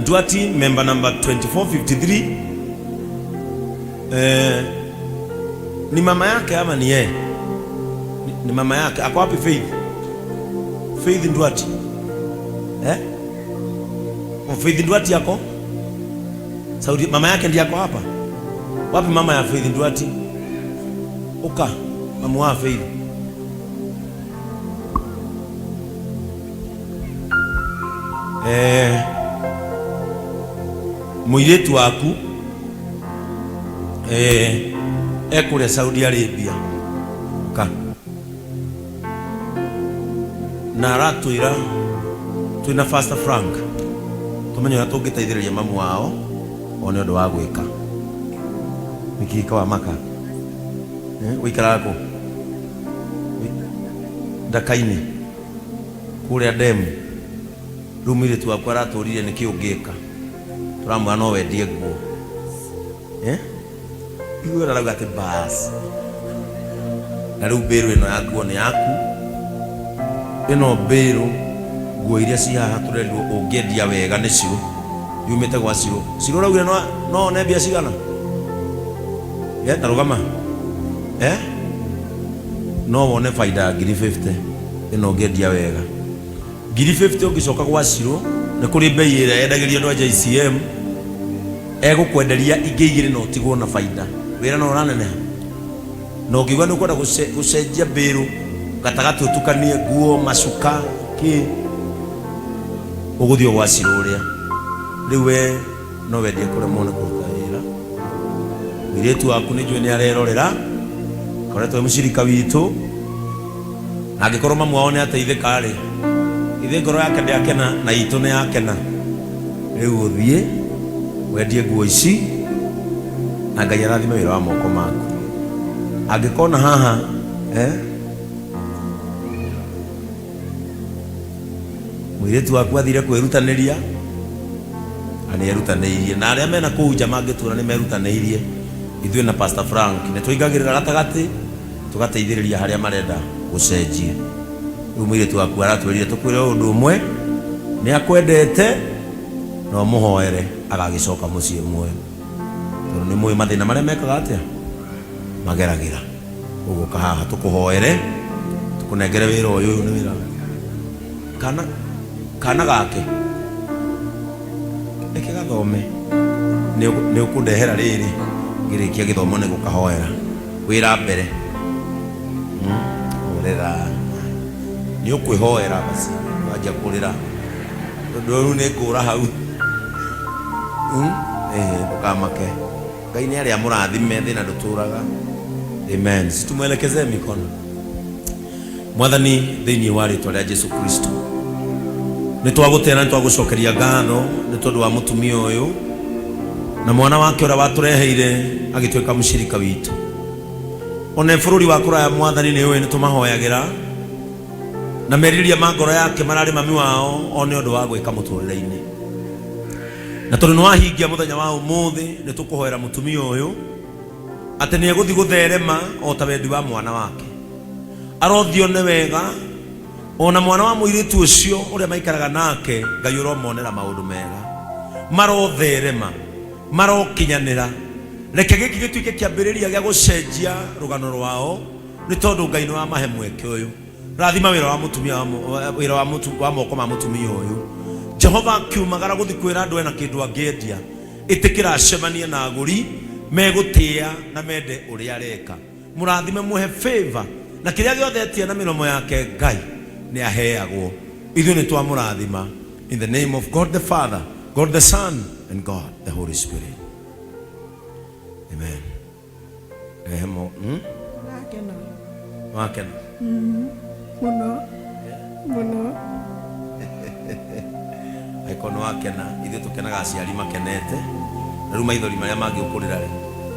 Ndwati, member number 2453. Eh, ni mama yake ama ni yeye? Ni mama yake. Ako wapi Faith? Faith Ndwati. Eh? Oh, Faith Ndwati yako? Saudi, mama yake ndiye ako hapa. Wapi mama ya Faith Ndwati? Uka, mama wa Faith. Eh, mũirĩtu waku eh, ekũrĩa Saudi Arabia ka na aratwĩra twĩna Pastor Frank tũmenye ũrĩa tũngĩteithĩrĩria mamu wao one ũndũ wa gwĩka nĩkĩka wa maka. Eh, ũikaraga kũ ndaka-inĩ kũrĩa ndemu. Rĩu mũirĩtu waku aratũririe nĩkĩ ũngĩka, tũramwĩra no wendie nguo. Eh? Igua arauga atĩ bas, na rĩu mbĩrũ ĩno ya nguo nĩ yaku. Ĩno mbĩrũ, nguo iria ci haha tũrerirwo ũngĩendia wega nĩ Cirũ, yumĩte gwa Cirũ. Cirũ ũraugire no one mbia cigana? Eh, ta rũgama. Eh? No wone baida ya ngiri 50 ĩno ũngĩendia wega. Ngiri 50 ũngĩcoka gwa Cirũ, nĩ kũrĩ mbei ĩrĩa yendagĩrio andũ a JCM, egũkwenderia ingĩ igĩrĩ na ũtigwo na baida. Wĩra no ũraneneha. Na ũngĩigua nĩ ũkwenda gũcenjia mbĩrũ gatagatĩ, ũtukanie nguo, macuka, kĩ, ũgũthiĩ o gwa Cirũ ũrĩa. Rĩu we no wendie kũremwo nĩ kũruta wĩra. Mũirĩtu waku nĩ njũĩ nĩ arerorera, akoretwo e mũcirika witũ. Na angĩkorwo mamu wao nĩ ateithĩka-rĩ, githĩ ngoro yake ndĩakena na itũ nĩ yakena? Rĩu ũthiĩ wendie nguo ici na Ngai arathime wĩra wa moko maku. Angĩkona haha, eh? Mũirĩtu waku athire kwĩrutanĩria na nĩ erutanĩirie, na arĩa mena kũu nja mangĩtuona nĩ merutanĩirie. Ithuĩ na Pastor Frank nĩ tũingagĩrĩra gatagatĩ tũgateithĩrĩria harĩa marenda gũcenjia. Rĩu mũirĩtu waku aratwĩrire tũkwĩre ũndũ ũmwe, nĩ akwendete na ũmũhoere agagĩcoka mũciĩ muoyo, tondũ nĩ mũĩ mathĩna marĩa mekaga atĩa mageragĩra. Ũguo ũka haha tũkũhoere, tũkũnengere wĩra ũyũ. Ũyũ nĩ wĩra kana kana gake, reke gathome. Nĩ ũkũndehera rĩrĩ ngĩrĩkia gĩthomo nĩ gũkahoera wĩra mbere. Horera, nĩ ũkwĩhoera basi wanjia kũrĩra tondũ rĩu nĩ ngũra hau. Ĩĩ, ndũkamake, Ngai nĩ arĩa mũrathime, thĩna ndũtũraga. Amen. Situmwelekezee mikono. Mwathani, thĩinĩ wa rĩtwa rĩa Jesu Kristo, nĩ twagũtĩa na nĩ twagũcokeria ngatho nĩ tondũ wa mũtumia ũyũ na mwana wake ũrĩa watũreheire agĩtuĩka mũcirika witũ ona bũrũri wa kũraya. Mwathani, nĩ ũĩ nĩ tũmahoyagĩra na merirĩria ma ngoro yake mararĩ mami wao one ũndũ wa gwĩka mũtũrĩre-inĩ, na tondũ nĩ wahingia mũthenya wa ũmũthĩ, nĩ tũkũhoera mũtumia ũyũ atĩ nĩ egũthiĩ gũtherema o ta wendi wa mwana wake. Arothiĩ one wega, ona mwana wa mũirĩtu ũcio ũrĩa maikaraga nake, Ngai ũromonera maũndũ mega, marotherema, marokinyanĩra. Reke gĩkĩ gĩtuĩke kĩambĩrĩria gĩa gũcenjia rũgano rwao, nĩ tondũ Ngai nĩ wamahe mweke ũyũ. Rathima wĩra wa mũtumia wa wĩra wa mũtu, wa moko ma mũtumia ũyũ. Jehova, akiumagara gũthiĩ kwĩra andũ ena kĩndũ angĩendia, ĩtĩkĩra acemanie na agũri megũtĩa na mende ũrĩa areka. Mũrathime, muhe favor, na kĩrĩa gĩothe etia na mĩromo yake, Ngai nĩ aheagwo. Ithuĩ nĩ twamũrathima in the name of God the Father, God the Son and God the Holy Spirit. Amen. Rehe mo, Ndakena. Wakena? Mũno mũno. Angĩkorwo nĩ wakena, ithuĩ tũkenaga aciari makenete. Na rĩu maithori marĩa mangĩũkũrĩra rĩ,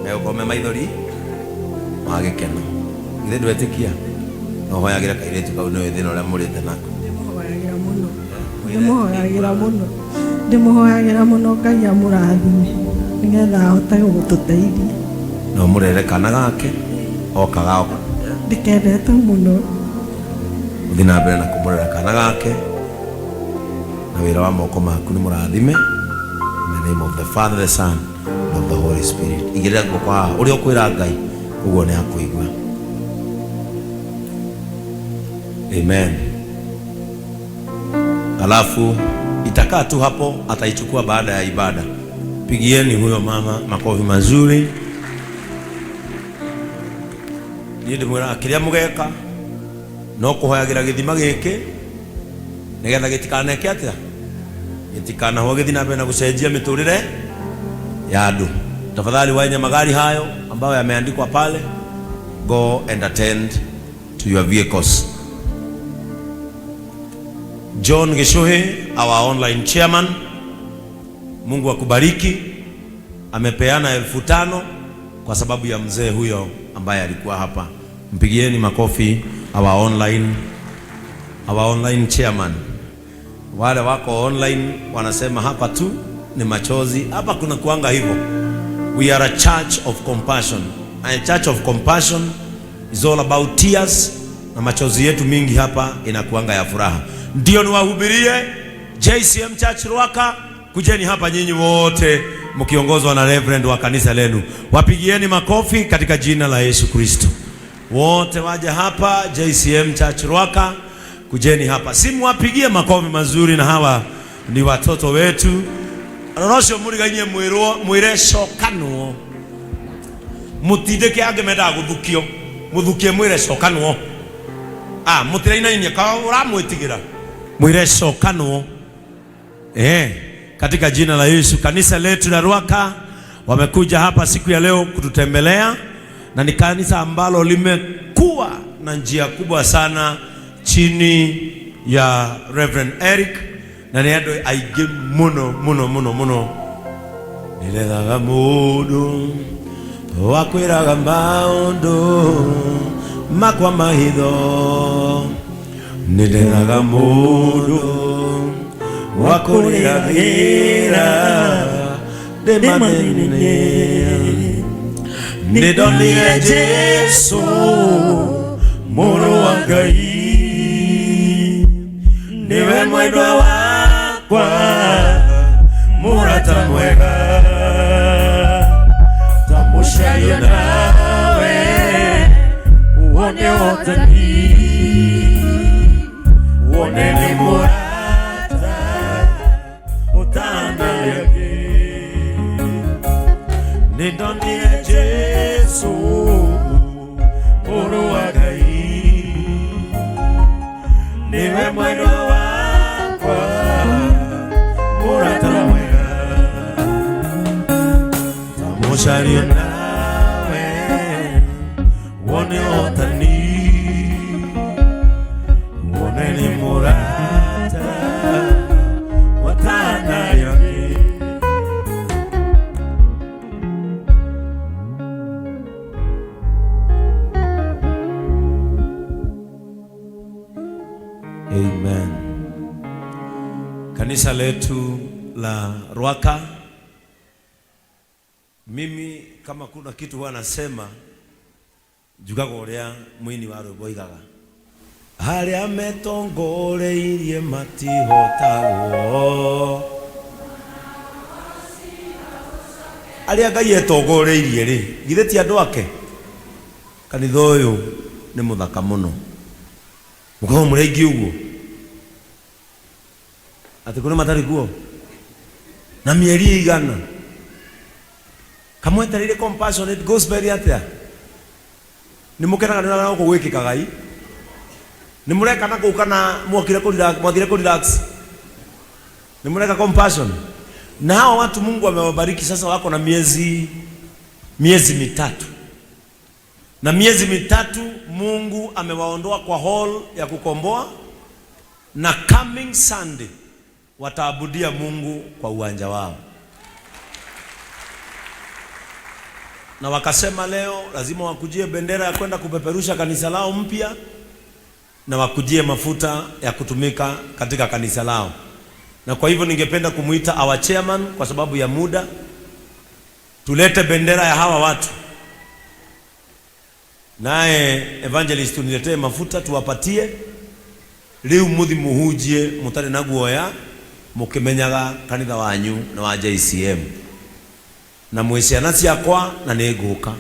megũkorwo me maithori ma gĩkeno. Githĩ ndwetĩkia? No ũhoyagĩre kairĩtu kau, nĩũĩ thĩna ũrĩa mũrĩte nako. Ndĩmũhoyagĩra mũno, ndĩmũhoyagĩra mũno, ndĩmũhoyagĩra mũno, Ngai amũrathime nĩgetha ahote gũtũteithia. Na ũmũrere kana gake oka gaoka. Ndĩkendete mũno. Ũthiĩ na mbere na kũmũrera kana gake na wĩra wa moko maku nĩ mũrathime. The name of the Father, the Son, and of the Holy Spirit. Igĩrĩra guoko haha ũrĩa ũkwĩra Ngai ũguo nĩ akũigua. Amen. Alafu itakaa tu hapo, ataichukua baada ya ibada. Pigieni huyo mama makofi mazuri. Niĩ ndĩmwĩraga kĩrĩa mũgeka no kũhoyagĩra gĩthima gĩkĩ nĩgetha gĩtikaneke atĩa, gĩtikanahwo gĩthiĩ na mbere na gũcenjia mĩtũrĩre ya andũ. Tafadhali wenye magari hayo ambayo yameandikwa pale, go and attend to your vehicles. John Gishuhi, our online chairman, Mungu akubariki. Amepeana 5,000 kwa sababu ya mzee huyo ambaye alikuwa hapa. Mpigieni makofi our online chairman. Wale wako online wanasema hapa tu ni machozi, hapa kuna kuanga hivyo. We are a church of compassion. A church of compassion is all about tears, na machozi yetu mingi hapa inakuanga ya furaha. Ndio niwahubirie JCM Church Rwaka, kujeni hapa nyinyi wote mkiongozwa na reverend wa kanisa lenu. Wapigieni makofi katika jina la Yesu Kristo. Wote waje hapa JCM Church Rwaka, kujeni hapa. Simuwapigie makofi mazuri, na hawa ni watoto wetu. Rorocio murigainie mwirwo mwire cokanwo mutindike angĩ mendaga gũthukio mũthukie mwĩre cokanwo ah mũtirainainie ka ũramwĩtigĩra mwĩre cokanwo katika jina la Yesu. Kanisa letu la Rwaka wamekuja hapa siku ya leo kututembelea, na ni kanisa ambalo limekuwa na njia kubwa sana chini ya Reverend Eric, na nĩ andũ aingĩ mũno mũno mũno mũno. Nĩrethaga mũndũ wa kwĩraga maũndũ makwa mahitho, nĩndethaga mũndũ wa kũrĩragĩra ndĩmathĩnĩre. Nĩndonire Jesu mũrũ wa Ngai, nĩwe mwendwa wakwa, mũrata mwega, tamũcario nawe wone wotani, wone nĩ mũrata ũtanarĩangĩ. Nĩndonire Jesu mũrũ wa Ngai, nĩwe mwendwa wakwa, mũrata mwega, tamũcario nawe wone ũtani, wone nĩ mũrata ũtanarĩangĩ. Amen. Kanisa letu la Rwaka, mimi kama kuna kitu huwa nasema njugaga ũrĩa mũini wa rwĩmbo oigaga, arĩa metongoreirie matihotagwo. Arĩa Ngai etongoreirie rĩ, githĩ ti andũ ake? Kanitha ũyũ nĩ mũthaka mũno, mũkorwo mũrĩ aingĩ ũguo atĩ kũrĩ matarĩ kuo na mĩeri ĩigana kamwetereire Compassionate Gospel atĩa? Nĩ mũkenaga nĩ ũrĩa gũkũ gwĩkĩkaga i nĩ mũreka na kũu kana mwokire kũ mwathire kũ relax? Nĩ mũreka compassion na hawa watu. Mungu amewabariki, sasa wako na miezi 3, na miezi 3 Mungu amewaondoa kwa hall ya kukomboa, na coming Sunday wataabudia Mungu kwa uwanja wao, na wakasema leo lazima wakujie bendera ya kwenda kupeperusha kanisa lao mpya na wakujie mafuta ya kutumika katika kanisa lao. Na kwa hivyo ningependa kumuita our chairman kwa sababu ya muda, tulete bendera ya hawa watu, naye evangelist uniletee mafuta tuwapatie. Riu muthi muhunjie mutari na guoya. Mũkĩmenyaga kanitha wanyu nĩ wa JCM. Na mwĩ ciana ciakwa na nĩ ngũka.